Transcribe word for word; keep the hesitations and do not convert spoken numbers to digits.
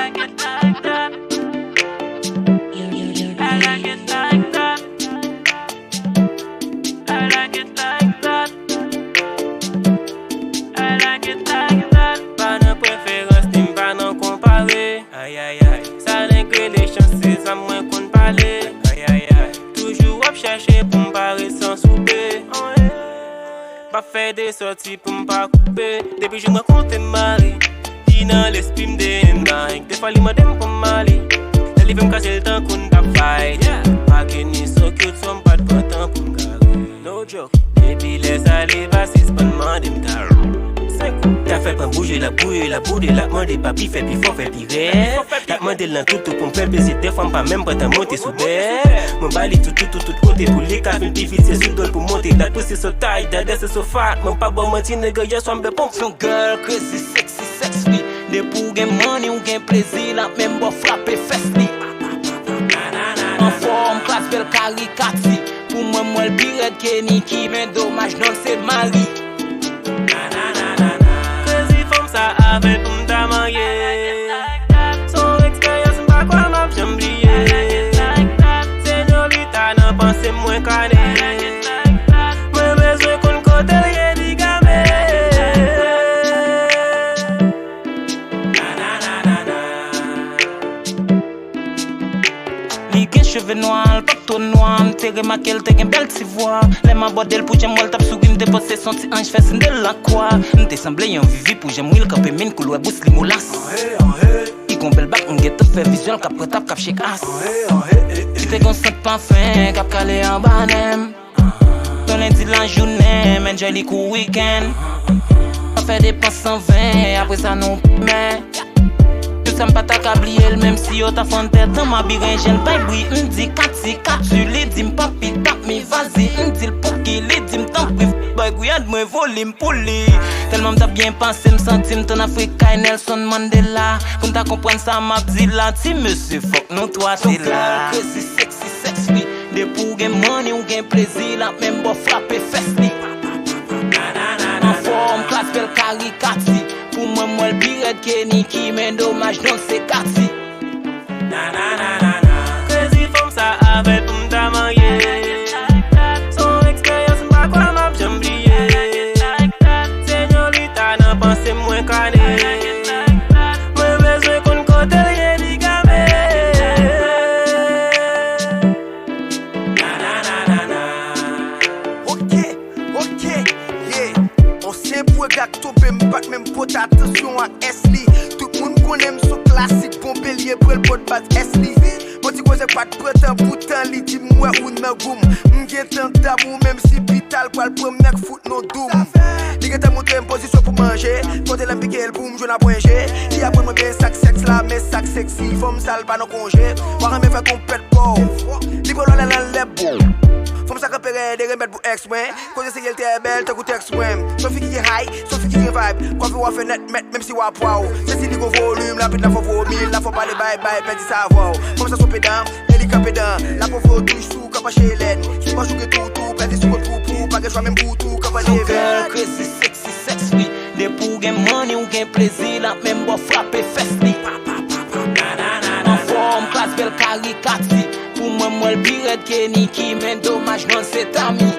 I like it like that. I like it like that. I like it like that. Pa nan preferans ni m pa nan konpare. Ay, ay, ay. Sa nèg rele chans, se sa mwen konn pale. Ay, ay, ay. Toujou ap chèche pou m pa ret san soupe. M ap fè de sòti pou m pa koupe. Depi jou m rankontre Mari, li nan lespri m day and night. Defwa li mande m pou m ale. Lè li vin m kraze l tankou n t ap fight. Pa ke ni so cute, so m pa t pran tan pou m gare. No joke. Depi lè sa li pa sispann mande m kare. Senk kou. T ap fè pran bouje, l ap bouye, l ap boude, l ap mande papi fè pi fò, fè pi rèd. L ap mande l nan toutou pou m fè l plezi. Defwa m pa menm pran tan monte sou bèt. Mwen ba li tout, tout, tout, tout kote pou li ka vin pi vit. Se sou do l pou monte. Dat prese so tight, dat dèse so fat. Mwen pa ba w manti, nèg, yèswa m bè ponp. Yon girl crazy, sexy, sex free. Depi w gen money, w gen plezi, l ap menm ba w frape fès li. Anfòm, klas, bèl karikati. Pou mwen, m wè l pi rèd ke Nicki, men domaj, non l se Mari. Crazy fanm sa avè l pou m ta marye. Se yon eksperyans m pa kwè m ap janm bliye. Senyorita nan panse mwen kane. Mwen bezwen konn kote l ye li game. Li gen cheve nwa, l pa t twò nwa, m te remake l te gen bèl ti vwa. Lè m abòde l pou jan m wè l t ap souri, m te panse se yon ti anj fè Sindela kwa. M te sanble yon vivi pou jan m wi l kanpe min koulwè bous li molas. Li gon bèl bak, m gentan fè vizyon l k ap pran tap, k ap shake ass. Li te gon sant pafen k ap kale anba nen m. Yon lendi lajounen, m enjoy li kou wikenn. Pa fè depans an ven, apre sa nou men. Tout sa m pa ta ka bliye l, menm si yo ta fè yon tèt an mabiren, jèn bay bri, m di Kati, Kati, li di m papi, tap mi, vazi, m di l pouki, li di m tanpri, bay Gwiyad mwen volim pou li. Tèlman m t ap byen pase, m santi m tann Afrika e Nelson Mandela. Pou n ta konprann sa m ap di la, ti mesye, fòk nou twa te la. Crazy, sexy, sex free. Depi w gen money, w gen plezi, l ap menm ba w frape fès li. Anfòm, klas, bèl karikati. Pou mwen, m wè l pi rèd ke Nicki, men domaj, non l se Kati. Crazy fanm sa avè l pou m ta marye. Se yon eksperyans m pa kwè m ap janm bliye. Senyorita nan panse mwen kane. Mwen bezwen konn kote l ye li game. Ok, ok, yeah. On senp rega k tonbe, m pa t menm pote atansyon ak S li. Tout moun konnen m se yon klasik, bon belye, pran l bòt baz S li. Bon ti koze pa t pran tan, poutan li di m wè ou nan gou m. M gentan damou, menm si pital pral pran m nèk fout non doum. Li gentan montre m pozisyon pou manje. Kote lè m pike l pou m jwenn apwenje. Li aprann mwen byen sa k sèks la, men sa k seksi, fanm sa l pa nan konje. W a renmen fè konpèt bò. Li pran lòlè nan lè bò. Fanm sa kanpe rèd e remèd pou èks mwen. Koze serye l trè bèl, tankou tèks mwen. Se yon fi ki gen high, se yon fi ki gen vibe. Kwafi w a fè nèt mèt, menm si w a pwaw. Sezi li gon volim, lapid la fò vomi, la fò pale bay bay, pèdi savwa w. Fanm sa se yon pedan, e li kanpe dan. La pòv yo touch sou, k ap mache lèd. Sou manch ou gen toutou, pèdi sou kont poupou, pa gen chwa menm pou tou, k ap ale vè. Girl, crazy, sexy, sex free. Depi w gen money, w gen plezi, l ap menm ba w frape fès li. Anfòm, klas, bèl karikati. Pou mwen, m wè l pi rèd ke Nicki, men domaj, non l se Tami.